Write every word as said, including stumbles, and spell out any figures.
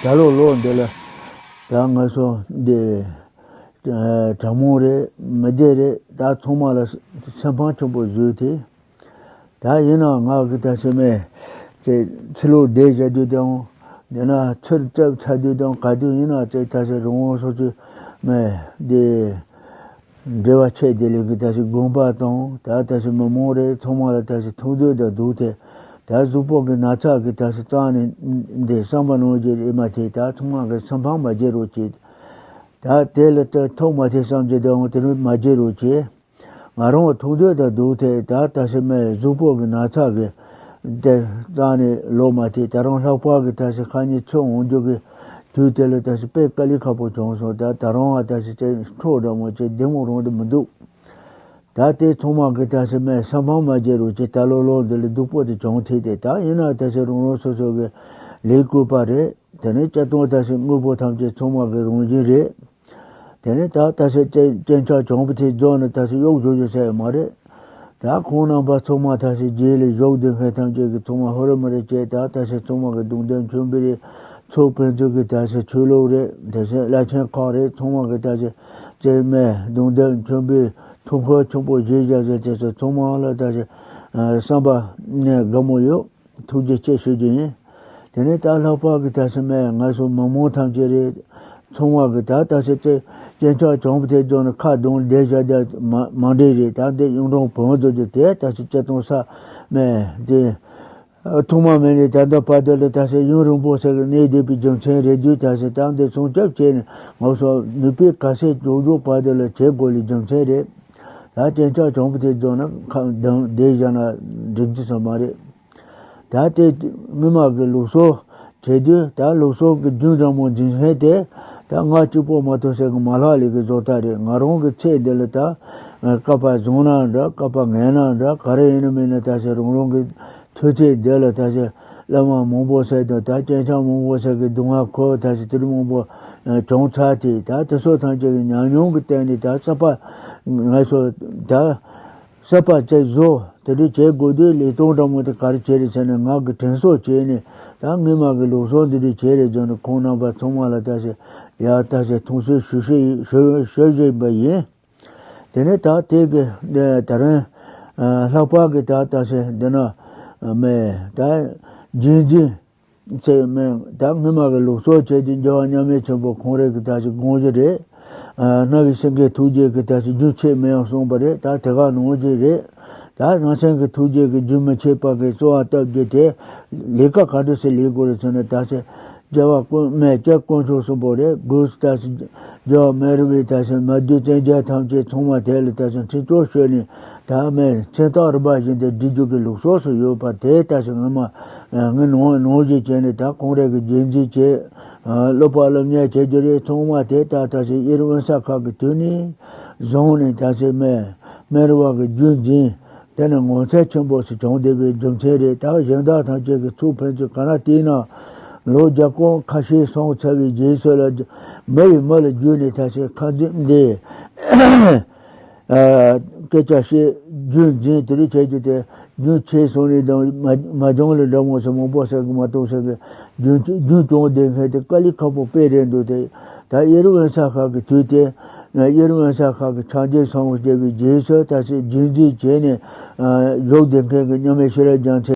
ད་ལོ་ལོ་འདི་ལ་ད་ང་ཚོ་འདི་གྲྭ་མང་རེད། མི་སྡེ་རེད། ད་ཚང་མ་ལ་སེམས་ཕམ་ཆེན་པོ་བཟོས་ཏེ། ད་ཡིན་ན་ང་གི་ད་ཆེ་མེད་ཚེ་ཚེ་ལོ་བསྡད་བཞག་དུས་དང་། འདི་ན་ཚུར་བཅར་ཚར་དུས་དང་། ག་དུས་ཡིན་ན་ཚེ་ད་ཆེ་རང་དབང་སོ་སོའི་མེད་འདི་འབྲེལ་བ་ཆད་དེ་ལས་གི་ད་ཆེ་དགོན་པ་དང་། ད་ད་ཆེ་མི་མང་རེད། ཚང་མ་ལ་ད་ཆེ་ཐུགས་འདོད་དང་སྡུག་ཐེ། ད་གཟུགས་པོ་གི་ན་ཚ་གི་ད་ཆེ་རྩ་ནས་འདི་བསམ་པ་ནང་བཞིན་རེད་མ་ཐེ། ད་ཚང་མ་གི་སེམས་ཕམ་མ་བྱེད་རོགས་གྱིས། ད་དེ་ལ་ད་ཐུགས་མ་ཐེ་བསམ་གྱི་དང་དེ་རུ་མ་བྱེད་རོགས་གྱིས། ང་རང་ཐུགས་འདོད་དང་སྡུག་ཐེ། ད་ད་ཆེ་མེད་གཟུགས་པོ་གི་ན་ཚ་གི་དེ་རྩ་ནས་ལོག་མ་ཐེ། ད་རང་ལྷག་པར་གི་ད་ཆེ་ཁ་ཉིན་ཚོད་འོང་རྒྱུ་གི་དུས་དེ་ལ་ད་ཆེ་དཔེ་དཀའ་ལས་ཁག་པོ་བྱུང་སོང་། ད་ད་རང་ཨ་ད་ཆེ་ཅེ་འཕྲོག་འདྲ་མོ་ཅེ་བདེ་མོ་རང་དུ་མི་འདུག་ད་དེ་ཚང་མ་གི་ད་ཆེ་མེད་སེམས་ཕམ་མ་བྱེད་རོགས་གྱིས། ད་ལོ་ལོ་འདི་ལ་སྡུག་པོ་དེ་བྱུང་ཐེ། དེ་ད་ཡིན་ན་ད་ཆེ་རང་རང་སོ་སོ་གི་ལས་བཀོད་པ་རེད། དེ་ནས་སྤྱིར་བཏང་ད་ཆེ་དངོས་པོ་ཐམས་ཅད་ཚང་མ་གི་རང་བཞིན་རེད། དེ་ནས་ད་ད་ཆེ་སྤྱན་སྤྱན་ཆབ་བྱང་བུ་ཐེ་རྫོང་ནས་ད་ཆེ་གཡོག་བྱོས་བྱོས་ཟེར་ཡ་མ་རེད། ད་ཁོང་རྣམ་པ་ཚང་མ་ད་ཆེ་རྗེས་ལ་གཞུག་བསྡད་མཁན་ཐམས་ཅད་ཀྱི་ཚང་མ་ཧོ་རི་མ་རི་བྱས། ད་ད་ཆེ་ཚང་མ་གི་གདུང་འདོན་མཆོད་འབུལ་རེད། ཚོགས་ཕན་ཚུན་གྱི་ད་ཆེ་ཆོས་ལུགས་རེད། དེ་ཆེ་བླ་ཆེན་ཁག་རེད། ཚང་མ་གི་ད་ཆེ་ཅེ་མེད་གདུང་འདོན་མཆོད་འབུལ་ཐུགས་ཁུར་ཆེན་པོ་བཞེས་བཞག་ཟེར། དེ་ཚོ་ཚང་མ་ལ་ད་ཆེ་བསམ་པ་ནས་དགའ་མོ་ཡོད། ཐུགས་རྗེ་ཆེ་ཞུ་རྒྱུ་ཡིན། དེ་ནས་ད་ལྷག་པར་གྱི་ད་ཆེ་མེད་ང་ཚོ་མི་མང་ཐམས་ཅད་རེད། ཚང་མ་གི་ད་ད་ཆེ་ཚེ་སྤྱན་ཆབ་བྱང་བུ་ཐེ་རྫོང་ནས་ཁ་གདོང་བསྡད་བཞག་བསྡད་མ་མ་འདྲེས་རེད། ད་འདི་གཡུང་དྲུང་བོན་རྫོང་རྒྱུ་དེ་ད་ཆེ་སྤྱིར་བཏང་ས་མེད་དེ་ཐོག་མ་མེད་ནས་ད་ལྟ་བར་དུ་ལ་ད་ཆེ་ཡུན་རིང་པོ་ཟེར་གི་གནས་བསྡད་པའི་རྒྱུ་མཚན་རེད་དུས། ད་ཆེ་ད་འདི་སྲུང་སྐྱོབ་བྱས་ནས་ང་ཚོ་ནུས་པའི་ག་ཚད་ལྗོགས་ལྗོགས་བར་དུ་ལ་བྱེད་དགོས་ལས་རྒྱུ་མཚན་རེད། ད་སྤྱན་ཆབ་བྱང་བུ་ཐེ་རྫོང་ནས་ཁ་གདོང་བསྡད་བཞག་ན་འགྲིག་རྒྱུ་ས་མ་རེད། ད་དེ་སྔོན་མ་གི་ལུགས་སྲོལ་བྱེད་དུས། ད་ལུགས་སྲོལ་གྱི་རྒྱུན་འཛིན་མོ་འཛིན་མཁན་དེ་ད་ང་གཅིག་པོ་མ་གཏོགས་ཟེར་གི་མ་ལྷག་ལས་གི་བཟོ་ལྟ་རེད། ང་རང་གི་ཚེ་འདི་ལ་ད་བསྐལ་པ་བཟང་ན་འདྲ། བསྐལ་པ་ངན་ན་འདྲ། ག་རེ་ཡིན་ན་མིན་ན་ད་ཆེ་རང་རང་གི་དུས་ཚེ་འདི་ལ་ད་ཆེ་བླ་མ་མང་པོ་ཟེར་དང་། ད་སྤྱན་ཆབ་མང་པོ་ཟེར་གི་སྡུག་བསྔལ་ཁོ་ད་ཆེ་དེ་རིང་མང་པོ་བྱུང་ཚར་ཏེ། ད་དེ་ཚོ་ཐམས་ཅད་ཀྱི་ཉམས་མྱོང་གི་སྟེང་ནས་ད་གསར་པ་ང་ཚོ་ད་གསར་པ་བཅས་བཟོ་དེ་འདྲ་བྱེད་དགོས་དུས། ལས་དོན་འདྲ་མོ་དེ་ག་རེ་བྱས་རེད་ཟེར་ནས་ང་གི་དྲན་གསོ་བྱས་ནས། ད་སྔོན་མ་གི་ལུགས་སྲོལ་འདི་འདྲ་བྱས་རེད་ཟེར་ནས་ཁོང་རྣམ་པ་ཚང་མ་ལ་ད་ཆེ་ཡ་ད་ཆེ་མཐོང་གསོལ་ཞུ་ཞུ་ཞུ་ཞུ་བཞིན་པ་ཡིན། དེ་ནས་ད་དེ་གི་ད་རིང་ལྷག་པར་གི་ད་ད་ཆེ་འདི་ན་མེད་ད་རྒྱུན་འཛིན་ཚེ་མེད། ད་སྔོན་མ་གི་ལུགས་སྲོལ་བྱས་ཏེ་རྒྱལ་བ་མཉམ་མེད་ཆེན་པོ་ཁོང་རང་གི་ད་ཆེ་དགོངས་གཞི་རེད། ཨ་སྣང་བའི་སེང་གེ་ཐུགས་རྗེ་གི་ད་ཆེ་རྒྱུན་ཆད་མི་ཡོང་གསུངས་པ་རེད། ད་དེ་ག་ནང་བཞིན་རེད། ད་སྣང་སེང་གི་ཐུགས་རྗེ་གི་རྒྱུན་མི་ཆད་པ་གི་གསོལ་བ་བཏབ་རྒྱུ་དེ་ལས་ཀ་ག་འདྲ་སེ་ལས་དགོས་རེད་ཟེར་ན། ད་ཆེ་རྒྱལ་བ་དཀོན་མེད་སྐྱབས་དཀོན་མཆོག་གསུམ་པོ་རེད། སྒོས་སུ་ད་ཆེ་རྒྱལ་བ་མེ་རི་བའི་ད་ཆེ་མ་བདུད་བཙན་རྒྱལ་ཐམས་ཅད་ཚང་མ་དེ་ལ་ད་ཆེ་འཕྲིན་བཅོལ་ཞུས་ནས། ད་མེད་མཚན་རྟགས་རིམ་པ་བཞིན་དུ་སྒྲིག་རྒྱུ་གི་ལུགས་སྲོལ་སུ་ཡོད་པ་དེ་ད་ཆེ་ངོ་མ་ངའི་ནང་ནང་བཞིན་བྱས་ནས་ད་ཁོང་རང་གི་རྒྱུན་འཛིན་བྱས། ཨ་སློབ་པ་སློབ་གཉེར་བྱེད་རྒྱུ་རེད། ཚང་མ་དེ་ད་ད་ཆེ་གཡེར་དབེན་ས་ཁག་གི་དུས་ནས་བཟུང་ནས་ད་ཆེ་མེད་མེ་རི་བ་གི་རྒྱུན་འཛིན་དེ་ནི་ངོ་མཚར་ཆེན་པོ་ཞིག་བྱུང་བསྡད་པའི་རྒྱུ་མཚན་རེད། ད་གཞན་དག་ཐམས་ཅད་ཀྱི་ཚོགས་ཕན་ཚུན་ག་ན་བལྟས་ན་ལོ་བརྒྱ་སྐོར་ཁ་ཤས་སོང་ཚར་བའི་རྗེས་སུ་ལ་མི་ཡིས་མི་ལ་བརྒྱུད་ནས་ད་ཆེ་ཁ་འཛིན་འདི། ཨ་སྐད་ཆ་བཤད་རྒྱུན་འཛིན་དེ་རིགས་བྱེད་རྒྱུ་དེ་རྒྱུན་ཆད་སོང་ནས་དང་མ་མ་བྱུང་ལ་འདྲ་མོ་ཟེར་མང་པོ་ཟེར་གི་མ་གཏོགས་ཟེར་གི་རྒྱུན་རྒྱུན་སྐྱོང་བསྡད་མཁན་དེ་དཀའ་ལས་ཁག་པོ་དཔེ་རེད་འདུག་དེ་ད་གཡེར་དབེན་ས་ཁག་གི་དུས་དེ་གཡེར་དབེན་ས་ཁག་གི་ཕྱག་རྒྱའི་ཚང་བ་བྱས་པའི་རྗེས་སུ་ད་ཆེ་རྒྱུན་འཛིན་བྱས་ནས་ཨ་བཞུགས་བསྡད་མཁན་གི་མཉམ་མེད་ཤེས་རབ་རྒྱལ་མཚན།